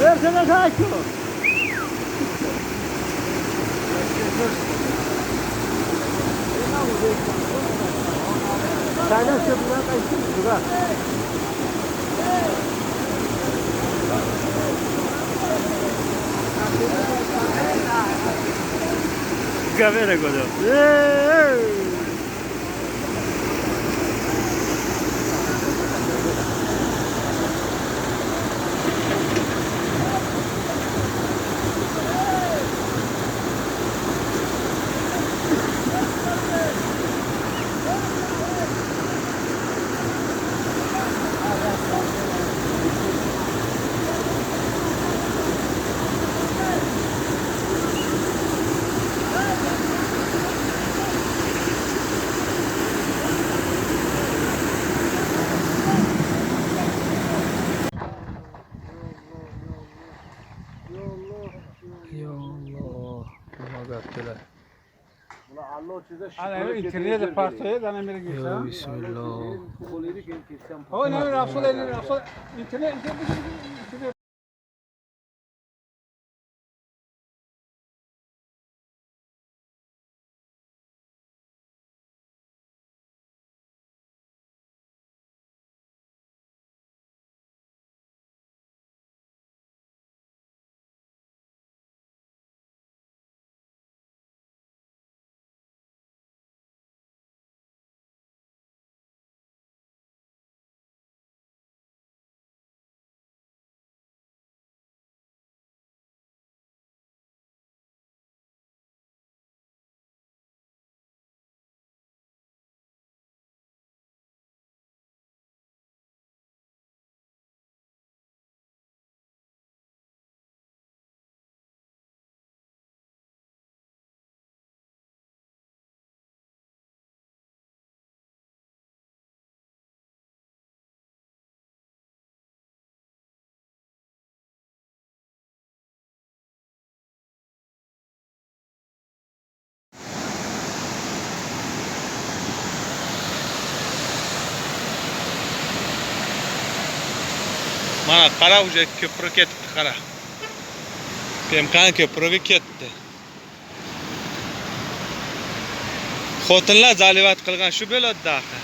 Versene takip. Saylan köprüden kaçtın mı? Kamera koydu. Yo Alloh, nima gapdilar. Internet parçaya da ne Yo bismillah. O ne Rasul Rasul internet internet. Mana qara уже ko'prik ketdi qara. Pemkan ko'prigi ketdi. Xotinlar zalivat qilgan shu bo'ladi axir.